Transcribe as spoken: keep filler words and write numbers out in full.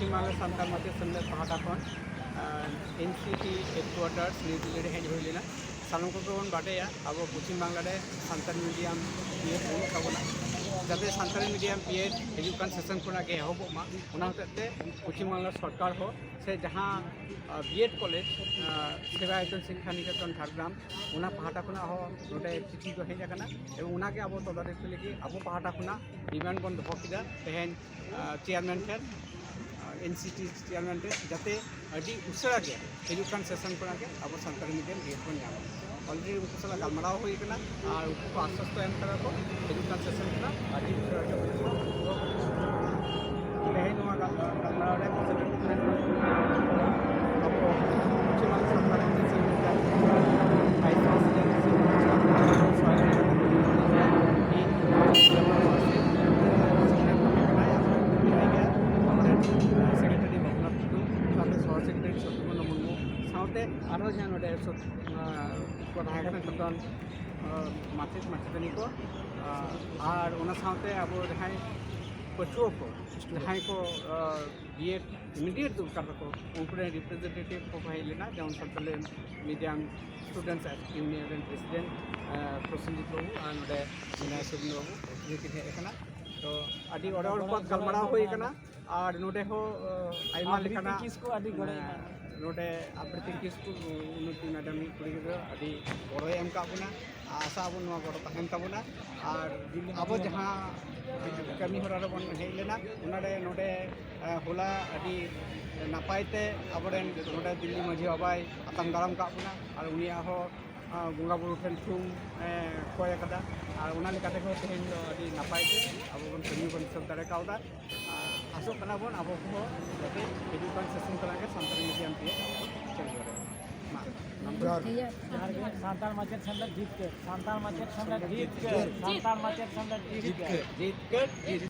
ᱯᱚᱥᱪᱤᱢ ᱵᱟᱝᱞᱟ ᱥᱟᱱᱛᱟᱲ ᱢᱟᱪᱮᱫ ᱥᱮᱢᱞᱮᱫ ᱯᱟᱦᱴᱟ ᱠᱷᱚᱱ ᱮᱱ ᱥᱤ ᱴᱤ ᱦᱮᱰᱠᱩᱣᱟᱴᱟᱨᱥ ᱱᱤᱭᱩ ᱫᱤᱞᱞᱤ ᱨᱮ ᱦᱮᱡ ᱦᱩᱭ ᱞᱮᱱᱟ᱾ ᱥᱟᱱᱟᱢ ᱠᱚᱜᱮ ᱵᱚᱱ ᱵᱟᱰᱟᱭᱟ, ᱟᱵᱚ ᱯᱚᱥᱪᱤᱢ ᱵᱟᱝᱞᱟ ᱨᱮ ᱥᱟᱱᱛᱟᱲ ᱢᱤᱰᱤᱭᱟᱢ ᱵᱤᱭᱮᱰ ᱵᱟᱹᱱᱩᱜ ᱛᱟᱵᱚᱱᱟ᱾ ᱡᱟᱛᱮ ᱥᱟᱱᱛᱟᱲᱤ ᱢᱤᱰᱤᱭᱟᱢ ᱵᱤᱭᱮᱰ ᱦᱤᱡᱩᱜ ᱠᱟᱱ ᱥᱮᱥᱚᱱ ᱠᱷᱚᱱᱟᱜ ᱜᱮ ᱮᱦᱚᱵᱚᱜ ᱢᱟ, ᱚᱱᱟ ᱦᱚᱛᱮᱡ ᱛᱮ ᱯᱚᱥᱪᱤᱢ ᱵᱟᱝᱞᱟ ᱥᱚᱨᱠᱟᱨ ᱦᱚᱸ ᱥᱮ ᱡᱟᱦᱟᱸ ᱵᱤᱭᱮᱰ ᱠᱚᱞᱮᱡᱽ ᱥᱮᱵᱟᱭᱚᱛᱚᱱ ᱥᱤᱠᱠᱷᱟ ᱱᱤᱠᱮᱛᱚᱱ ᱡᱷᱟᱲᱜᱨᱟᱢ, ᱚᱱᱟ ᱯᱟᱦᱴᱟ ᱠᱷᱚᱱᱟᱜ ᱦᱚᱸ ᱱᱚᱰᱮ ᱪᱤᱴᱷᱤ ᱫᱚ ᱦᱮᱡ ᱟᱠᱟᱱᱟ, ᱮᱵᱚᱝ ᱚᱱᱟᱜᱮ ᱟᱵᱚ ᱛᱚᱫᱟᱨᱚᱠᱤ ᱞᱟᱹᱜᱤᱫ ᱟᱵᱚ ᱯᱟᱦᱴᱟ ᱠᱷᱚᱱᱟᱜ ᱰᱤᱢᱟᱱᱰ ᱵᱚᱱ ᱫᱚᱦᱚ ᱠᱮᱫᱟ ᱛᱮᱦᱮᱧ ᱪᱮᱭᱟᱨᱢᱮᱱ ᱴᱷᱮᱱ, ᱮᱱ ᱥᱤ ᱴᱤ ᱪᱮᱭᱟᱨᱢᱮᱱ ᱴᱷᱮᱱ, ᱡᱟᱛᱮ ᱟᱹᱰᱤ ᱩᱥᱟᱹᱨᱟ ᱜᱮ ᱦᱤᱡᱩᱜ ᱠᱟᱱ ᱥᱮᱥᱚᱱ ᱠᱷᱚᱱᱟᱜ ᱜᱮ ᱟᱵᱚ ᱥᱟᱱᱛᱟᱲᱤ ᱢᱤᱰᱤᱭᱟᱢ ᱵᱤᱭᱮᱰ ᱵᱚᱱ ᱧᱟᱢᱟ᱾ ᱚᱞᱨᱮᱰᱤ ᱩᱱᱠᱩ ᱥᱟᱞᱟᱜ ᱜᱟᱞᱢᱟᱨᱟᱣ ᱦᱩᱭ ᱟᱠᱟᱱᱟ ᱟᱨ ᱩᱱᱠᱩ ᱠᱚ ᱟᱥᱥᱚᱥᱛᱚ ᱮᱢ ᱠᱟᱫᱟ ᱠᱚ, ᱦᱤᱡᱩᱜ ᱠᱟᱱ ᱥᱮᱥᱚᱱ ᱠᱷᱚᱱᱟᱜ ᱟᱹᱰᱤ ᱩᱥᱟᱹᱨᱟ ᱜᱮ ᱦᱩᱭᱩᱜᱼᱟ᱾ ᱛᱮᱦᱮᱧ ᱱᱚᱣᱟ ᱜᱟᱞ-, ᱜᱟᱞᱢᱟᱨᱟᱣ ᱨᱮ ᱯᱟᱥᱮ ᱟᱵᱚ Paschim Bangla Santali medium vice chancellor ᱥᱮ ᱥᱚᱦᱟᱭᱚᱠ ᱥᱮᱠᱨᱮᱴᱟᱨᱤ ᱢᱚᱦᱚᱛ ᱠᱟᱱᱟᱭ, ᱟᱵᱚ ᱡᱟᱦᱟᱸᱭ ᱜᱮ ᱟᱵᱚᱨᱮᱱ ᱥᱮᱠᱨᱮᱴᱟᱨᱤ ᱵᱟᱵᱩᱞᱟᱞ ᱴᱩᱰᱩ, ᱥᱟᱶᱛᱮ ᱥᱚᱦᱚ ᱥᱮᱠᱨᱮᱴᱟᱨᱤ ᱥᱚᱛᱭᱚᱵᱨᱚᱛ ᱢᱩᱨᱢᱩ, ᱥᱟᱶᱛᱮ ᱟᱨᱦᱚᱸ ᱡᱟᱦᱟᱸ ᱱᱚᱰᱮ ᱥᱚᱛ-, ᱟᱸ, ᱠᱚ ᱛᱟᱦᱮᱸ ᱠᱟᱱᱟ ᱡᱚᱛᱚᱱ, ᱟᱸ, ᱢᱟᱪᱮᱫ ᱢᱟᱪᱮᱛᱟᱹᱱᱤ ᱠᱚ, ᱟᱸ, ᱟᱨ ᱚᱱᱟ ᱥᱟᱶᱛᱮ ᱟᱵᱚ ᱡᱟᱦᱟᱸᱭ ᱯᱟᱹᱴᱷᱩᱣᱟᱹ ᱠᱚ, ᱡᱟᱦᱟᱸᱭ ᱠᱚ, ᱟᱸ, ᱵᱤᱭᱮᱰ ᱤᱢᱤᱰᱤᱭᱮᱴ ᱫᱚᱨᱠᱟᱨ ᱛᱟᱠᱚ, ᱩᱱᱠᱩ ᱨᱮᱱ ᱨᱤᱯᱨᱮᱡᱮᱱᱴᱮᱴᱤᱵᱷ ᱠᱚᱠᱚ ᱦᱮᱡ ᱞᱮᱱᱟ, ᱡᱮᱢᱚᱱ ᱥᱟᱱᱛᱟᱞᱤ ᱢᱤᱰᱤᱭᱟᱢ ᱥᱴᱩᱰᱮᱱᱴᱥ ᱤᱭᱩᱱᱤᱭᱚᱱ ᱨᱮᱱ ᱯᱨᱮᱥᱤᱰᱮᱱᱴ, ᱟᱸ, ᱯᱨᱚᱥᱮᱱᱡᱤᱛ ᱵᱟᱵᱩ ᱟᱨ ᱱᱚᱰᱮ ᱵᱤᱱᱚᱭ ᱥᱚᱨᱮᱱ ᱵᱟᱵᱩ ᱩᱱᱠᱤᱱ ᱠᱤᱱ ᱦᱮᱡ ᱟᱠᱟᱱᱟ᱾ ᱛᱚ ᱟᱹᱰᱤ ᱚᱲᱮ ᱚᱲᱯᱟᱛ ᱜᱟᱞᱢᱟᱨᱟᱣ ᱦᱩᱭ ᱟᱠᱟᱱᱟ᱾ ᱟᱨ ᱱᱚᱰᱮ ᱦᱚᱸ, ᱟᱸ, ᱟᱭᱢᱟ ᱟᱵᱨᱤᱛᱤ ᱞᱮᱠᱟᱱᱟᱜ, ᱠᱤᱥᱠᱩ ᱟᱹᱰᱤ ᱜᱚᱲᱚᱭ ᱮᱢᱟ᱾ ᱟᱸ, ᱱᱚᱰᱮ ᱟᱵᱨᱤᱛᱤ ᱠᱤᱥᱠᱩ, ᱩᱱᱱᱚᱛᱤ ᱢᱮᱰᱟᱢ ᱠᱩᱲᱤ ᱜᱤᱫᱽᱨᱟᱹ ᱟᱹᱰᱤ ᱜᱚᱲᱚᱭ ᱮᱢ ᱠᱟᱜ ᱵᱚᱱᱟ᱾ ᱟᱥᱟ ᱟᱵᱚᱱ ᱱᱚᱣᱟ ᱜᱚᱲᱚ ᱛᱟᱦᱮᱱ ᱛᱟᱵᱚᱱᱟ᱾ ᱟᱨ ᱟᱵᱚ ᱡᱟᱦᱟᱸ ᱠᱟᱹᱢᱤ ᱦᱚᱨᱟ ᱨᱮᱵᱚᱱ ᱦᱮᱡ ᱞᱮᱱᱟ, ᱚᱱᱟᱨᱮ ᱱᱚᱰᱮ, ᱮ, ᱦᱚᱞᱟ ᱟᱹᱰᱤ ᱱᱟᱯᱟᱭ ᱛᱮ ᱟᱵᱚᱨᱮᱱ ᱱᱚᱰᱮ ᱫᱤᱞᱞᱤ ᱢᱟᱹᱡᱷᱤ ᱵᱟᱵᱟᱭ ᱟᱛᱟᱝ ᱫᱟᱨᱟᱢ ᱠᱟᱜ ᱵᱚᱱᱟ᱾ ᱟᱨ ᱩᱱᱤᱭᱟᱜ ᱦᱚᱸ, ᱮ, ᱵᱚᱸᱜᱟ ᱵᱩᱨᱩ ᱴᱷᱮᱱ ᱛᱷᱩᱢ, ᱮ, ᱠᱚᱭ ᱟᱠᱟᱫᱟ᱾ ᱟᱨ ᱚᱱᱟ ᱞᱮᱠᱟ ᱛᱮᱦᱚᱸ ᱛᱮᱦᱮᱧ ᱫᱚ ᱟᱹᱰᱤ ᱱᱟᱯᱟᱭ ᱛᱮ ᱟᱵᱚ ᱵᱚᱱ ᱠᱟᱹᱢᱤ ᱵᱚᱱ ᱥᱟᱹᱛ ᱫᱟᱲᱮ ᱠᱟᱣᱫᱟ᱾ ᱟᱨ ᱟᱥᱚᱜ ᱠᱟᱱᱟ ᱵᱚᱱ ᱟᱵᱚ ᱠᱚᱦᱚᱸ ᱡᱟᱛᱮ ᱦᱤᱡᱩᱜ ᱠᱟᱱ ᱥᱮᱥᱚᱱ ᱠᱷᱚᱱᱟᱜ ᱜᱮ ᱥᱟᱱᱛᱟᱲᱤ ᱢᱤᱰᱤᱭᱟᱢ ᱛᱮ ᱟᱵᱚ ᱵᱚᱱ ᱪᱟᱹᱞᱩ ᱫᱟᱲᱮᱭᱟᱜ ᱢᱟ᱾ ᱡᱚᱦᱟᱨ ᱜᱮ᱾ ᱥᱟᱱᱛᱟᱲ ᱢᱟᱪᱮᱫ ᱥᱮᱢᱞᱮᱫ ᱡᱤᱛᱠᱟᱹᱨ, ᱥᱟᱱᱛᱟᱲ ᱢᱟᱪᱮᱫ ᱥᱮᱢᱞᱮᱫ ᱡᱤᱛᱠᱟᱹᱨ, ᱥᱟᱱᱛᱟᱲ ᱢᱟᱪᱮᱫ ᱥᱮᱢᱞᱮᱫ ᱡᱤᱛᱠᱟᱹᱨ᱾ ᱡᱤᱛᱠᱟᱹᱨ, ᱡᱤᱛᱠᱟᱹᱨ᱾